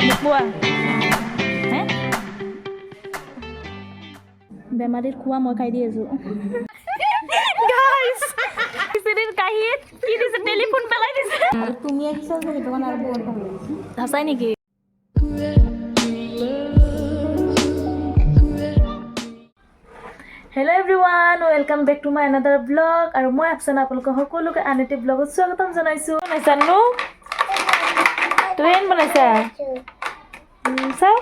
নোখোৱা হে? বেমাৰীৰ খোৱা মই খাই দি আছোঁ। গাইছ, খিচিৰিৰ কাঁহীত কি দিছে? টেলিফোন পেলাই দিছে। তুমি আহিছা যে, সেইটো কাৰণে আৰু বহুত ভাল লাগিছে। সঁচাই নেকি? Hello everyone, welcome back to my another vlog. আৰু মই আফচানা, আপোনালোকক সকলোকে আন এটি ব্লগত স্বাগতম জনাইছোঁ। বনাইছা নো ট্ৰেইন বনাইছা? চাওঁ।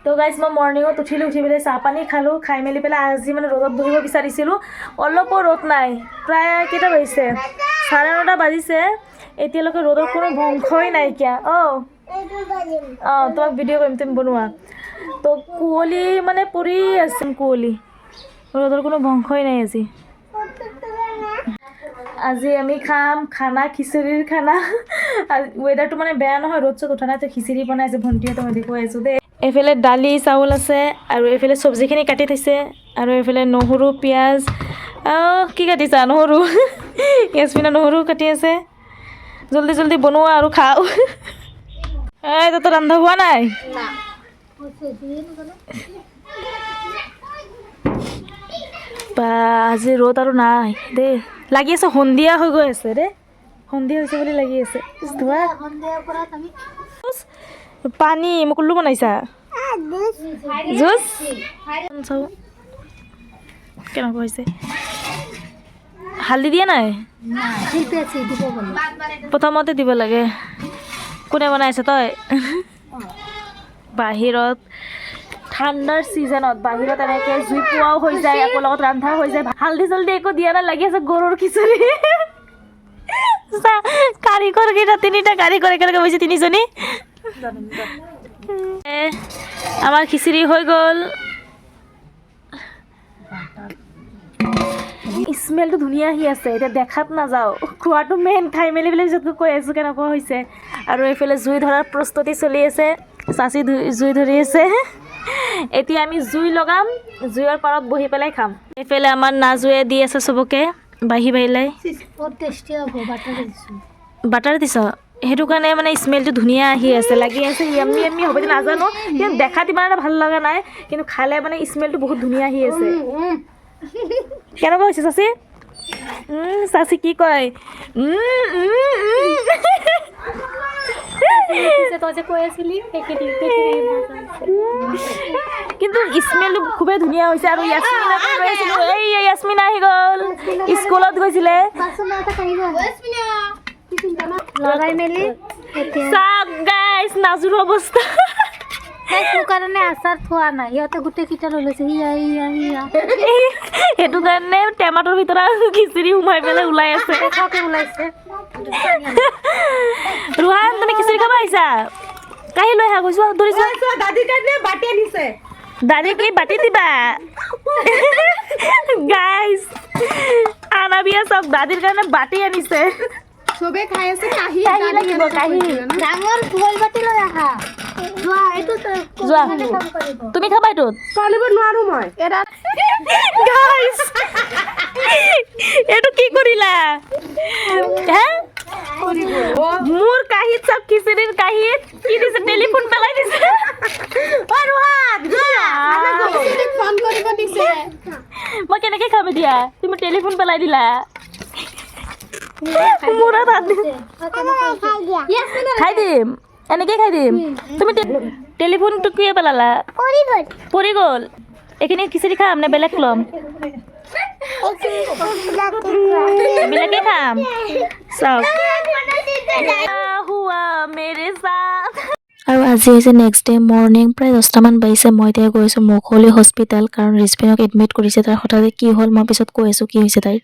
তো গাইজ, মই মৰ্ণিঙত উঠিলোঁ, উঠি পেলাই চাহ পানী খালোঁ। খাই মেলি পেলাই আজি মানে ৰ'দত বহিব বিচাৰিছিলোঁ, অলপো ৰ'দ নাই। প্ৰায় কেইটা বাজিছে? 9:30 বাজিছে, এতিয়ালৈকে ৰ'দৰ কোনো বংশই নাইকিয়া। অঁ অঁ তোমাক ভিডিঅ' কৰিম, তুমি বনোৱা। তো কুঁৱলী মানে পৰি আছে কুঁৱলী, ৰ'দৰ কোনো বংশই নাই আজি। আজি আমি খাম খানা, খিচিৰিৰ খানা। ৱেডাৰটো মানে বেয়া নহয়, ৰ'দ চ'দ উঠা নাই, তো খিচিৰি বনাই আছে ভণ্টিহঁতে, মই দেখুৱাই আছোঁ দেই। এইফালে দালি চাউল আছে আৰু এইফালে চব্জিখিনি কাটি থৈছে আৰু এইফালে নহৰু, পিঁয়াজ। কি কাটিছা? নহৰু। য়াছমিনা নহৰু কাটি আছে। জল্দি জল্দি বনোৱা আৰু খাওঁ। এই তহঁতৰ ৰন্ধা হোৱা নাই? বা, আজি ৰ'দ আৰু নাই দেই। লাগি আছে সন্ধিয়া হৈ গৈ আছে দেই, সন্ধিয়া হৈছে বুলি লাগি আছে। ধোৱা সন্ধিয়াৰ পৰা আমি পানী মোক উল্লু বনাইছা জুচ। চাওঁ কেনেকুৱা হৈছে। হালধি দিয়া নাই? ঠিক আছে, দিব বোলে। প্ৰথমতে দিব লাগে। কোনে বনাইছে? তই? বাহিৰত ঠাণ্ডাৰ ছিজনত বাহিৰত এনেকৈ জুই পোৱাও হৈ যায়, আকৌ লগত ৰন্ধাও হৈ যায়। হালধি চালধি একো দিয়া নাই, লাগি আছে গৰুৰ খিচিৰি। কাৰিকৰ কেইটা, তিনিটা কাৰিকৰ একেলগে বহিছে তিনিজনী। এ, আমাৰ খিচিৰি হৈ গ'ল। স্মেলটো ধুনীয়া আহি আছে। এতিয়া দেখাত নাযাওঁ, খোৱাটো মেইন। খাই মেলি পেলাই পিছত কৈ আছোঁ কেনেকুৱা হৈছে। আৰু এইফালে জুই ধৰাৰ প্ৰস্তুতি চলি আছে, চাচি জুই ধৰি আছে। এতিয়া আমি জুই লগাম, জুইৰ পাৰত বহি পেলাই খাম। এইফালে আমাৰ নাজুৱে দি আছে চবকে বাঢ়ি বাঢ়িলাই। বহুত টেষ্টি হ'ব, বাটাৰ দিছোঁ। বাটাৰ দিছ, সেইটো কাৰণে মানে স্মেলটো ধুনীয়া আহি আছে। লাগি আছে য়াম্মি য়াম্মি হ'ব যে নাজানো, কিন্তু দেখাত ইমান এটা ভাল লগা নাই, কিন্তু খালে মানে স্মেলটো বহুত ধুনীয়া আহি আছে। কেনেকুৱা হৈছে চাচি? চাচি কি কয়? উম, উম, উম। তই যে কৈ আছিলি সেইখিনি। কিন্তু স্মেলটো খুবেই ধুনীয়া হৈছে। আৰু য়াছমিনাকে ৰৈ আছিলোঁ, এই য়াছমিনা আহি গ'ল, স্কুলত গৈছিলে। বাচন এটা কাঢ়িব লগাই মেলি এতিয়া। চাওক গাইছ, নাজুৰ অৱস্থা। মোৰ কাৰণে আচাৰ থোৱা নাই, সিহঁতে গোটেইকেইটা লৈ লৈছে, সিয়া সিয়া সিয়া। সেইটো কাৰণে টেমাটোৰ ভিতৰত খিচিৰি সোমাই পেলাই ওলাই আছে। খাওঁতে ওলাইছে। ৰোহান, তুমি খিচিৰি খাব আহিছা? কাহি লৈ আহা, গৈছো দৌৰি যোৱা। দাদীৰ কাৰণে বাটি আনিছে। দাদী কি বাতি দিবা? গাইছ, আনাবিয়া চাওক, দাদীৰ কাৰণে বাতি আনিছে। চবে খাই আছে কাহি। কাহি লাগিব, কাহি। ডাঙৰ গোল বাতি লৈ আহা। যোৱা, এইটো যোৱা। কাম কৰিব। তুমি খাবা এইটোত? চলিব নোৱাৰো মই। গাইছ, এইটো কি কৰিলা হে? মোৰ কাঁহীত চাওক, খিচিৰিৰ কাঁহীত কি দিছে? টেলিফোন পেলাই দিছে। ফোন কৰিব দিছে। মই কেনেকে খাম এতিয়া? তুমি টেলিফোন পেলাই দিলা মূৰত হাত দি। খাই দিম, এনেকে খাই দিম। তুমি টেলিফোনটো কিয় পেলালা? পৰি গ'ল। এইখিনি খিচিৰি খাম নে বেলেগ ল'ম? বেলেগে খাম। চাওক হুৱা মেৰে সাথ। আৰু আজি হৈছে নেক্সট ডে মৰ্ণিং, প্ৰায় 10টামান বাজিছে। মই এতিয়া গৈ আছোঁ মৌখলি হস্পিটেল, কাৰণ ৰিজপিনক এডমিট কৰিছে। তাৰ হঠাতে কি হ'ল, মই পিছত কৈ আছোঁ কি হৈছে তাইৰ।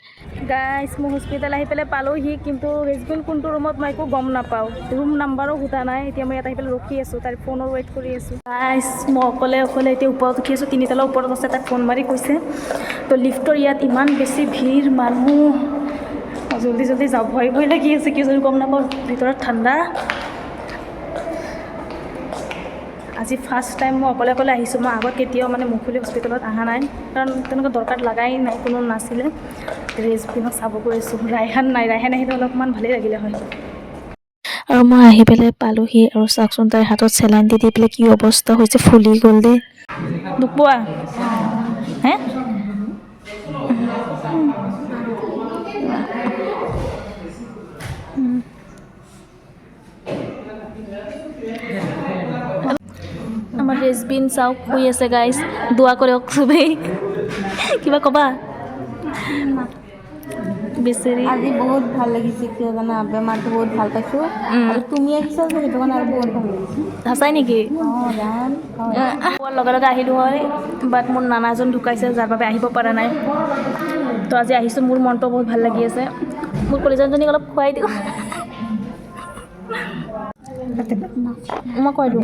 গাইছ, মই হস্পিটেল আহি পেলাই পালোহি, কিন্তু ৰেজবিন কোনটো ৰুমত মই একো গম নাপাওঁ। ৰুম নাম্বাৰো সোধা নাই। এতিয়া মই ইয়াত আহি পেলাই ৰখি আছোঁ, তাইৰ ফোনৰ ৱেইট কৰি আছোঁ। গাইছ, মই অকলে অকলে এতিয়া ওপৰত উঠি আছোঁ, তিনিতলা ওপৰত আছে। তাইক ফোন মাৰি কৈছে। তো লিফ্টৰ ইয়াত ইমান বেছি ভিৰ মানুহ, মই জল্দি জল্দি যাওঁ। ভয় ভয় লাগি আছে, কি যদি গম নাপাওঁ, ভিতৰত ঠাণ্ডা। আজি ফাৰ্ষ্ট টাইম মই অকলে অকলে আহিছোঁ। মই আগত কেতিয়াও মানে মুখলি হস্পিটেলত অহা নাই, কাৰণ তেনেকুৱা দৰকাৰ লগাই নাই, কোনো নাছিলে। ৰেজবিনক চাব গৈ আছোঁ। ৰাইহান নাই, ৰাইহান আহিলে অলপমান ভালেই লাগিলে হয়। আৰু মই আহি পেলাই পালোহি আৰু চাওকচোন, তাইৰ হাতত চেলাইন দি দি পেলাই কি অৱস্থা হৈছে, ফুলি গ'ল দেই। দুখ পোৱা হে? আমাৰ ৰেজবিন চাওক, শুই আছে। গাইজ, দোৱা কৰক চবেই। কিবা ক'বা বেচেৰি? আজি বহুত ভাল লাগিছে। কিয় জানা? বেমাৰটো বহুত ভাল পাইছোঁ আৰু তুমি আহিছা যে, সেইটো কাৰণে আৰু বহুত ভাল লাগিছে। সঁচাই নেকি? অঁ ৰাম, হয়। পোৱাৰ লগে লগে আহিলোঁ হয়, বাট মোৰ নানা এজন ঢুকাইছে, যাৰ বাবে আহিব পৰা নাই। তো আজি আহিছোঁ, মোৰ মনটো বহুত ভাল লাগি আছে। মোৰ কলিজাজনীক অলপ খুৱাই দিওঁ। মই কৈ দিওঁ।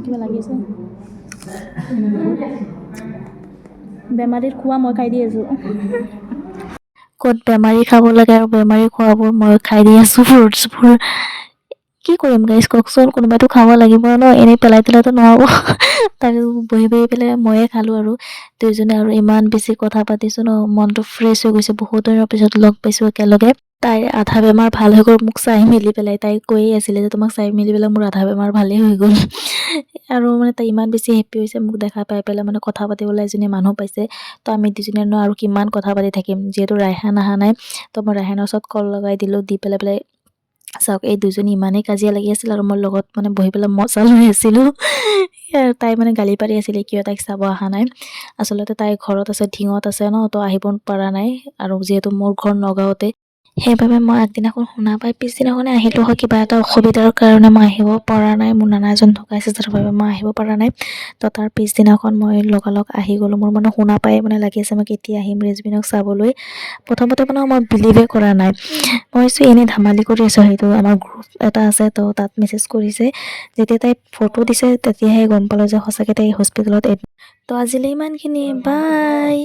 কিবা লাগি আছে। বেমাৰীৰ খোৱা মই খাই দি আছোঁ। ক'ত বেমাৰী খাব লাগে আৰু বেমাৰী খোৱাবোৰ মই খাই দি আছোঁ ফ্ৰুটছবোৰ। কি কৰিম গাইজ, কওকচোন? কোনোবাইতো খাব লাগিব ন, এনেই পেলাই পেলাইতো নহ'ব। তাৰপিছত বহি বহি পেলাই ময়ে খালোঁ আৰু দুইজনে আৰু ইমান বেছি কথা পাতিছোঁ ন, মনটো ফ্ৰেছ হৈ গৈছে। বহুত দিনৰ পিছত লগ পাইছোঁ একেলগে। তাইৰ আধা বেমাৰ ভাল হৈ গ'ল মোক চাই মেলি পেলাই। তাই কৈয়ে আছিলে যে তোমাক চাই মেলি পেলাই মোৰ আধা বেমাৰ ভালেই হৈ গ'ল। আৰু মানে তাই ইমান বেছি হেপ্পী হৈছে মোক দেখা পাই পেলাই, মানে কথা পাতিবলৈ এজনী মানুহ পাইছে। তো আমি দুজনীয়ে ন আৰু কিমান কথা পাতি থাকিম। যিহেতু ৰায়হান অহা নাই, তো মই ৰায়হানৰ ওচৰত কল লগাই দিলোঁ। দি পেলাই পেলাই চাওক, এই দুজনী ইমানেই কাজিয়া লাগি আছিল আৰু মই লগত মানে বহি পেলাই মজা লৈ আছিলোঁ। তাই মানে গালি পাৰি আছিলে কিয় তাইক চাব অহা নাই। আচলতে তাই ঘৰত আছে, ঢিঙত আছে ন, তো আহিব পৰা নাই। আৰু যিহেতু মোৰ ঘৰ নগাঁৱতে, সেইবাবে মই আগদিনাখন শুনা পাই পিছদিনাখনে আহিলোঁ হয়। কিবা এটা অসুবিধাৰ কাৰণে মই আহিব পৰা নাই। মোৰ নানা এজন ঢুকাইছে, যাৰ বাবে মই আহিব পৰা নাই। তো তাৰ পিছদিনাখন মই লগালগ আহি গ'লোঁ। মোৰ মানে শুনা পাই মানে লাগি আছে মই কেতিয়া আহিম ৰেজবিনক চাবলৈ। প্ৰথমতে মানে মই বিলিভে কৰা নাই। মই ভাবিছোঁ এনেই ধেমালি কৰি আছোঁ। সেইটো আমাৰ গ্ৰুপ এটা আছে, তো তাত মেছেজ কৰিছে। যেতিয়া তাই ফটো দিছে, তেতিয়াহে গম পালোঁ যে সঁচাকৈ তাই হস্পিটেলত। তো আজিলৈ ইমানখিনিয়ে, বাই।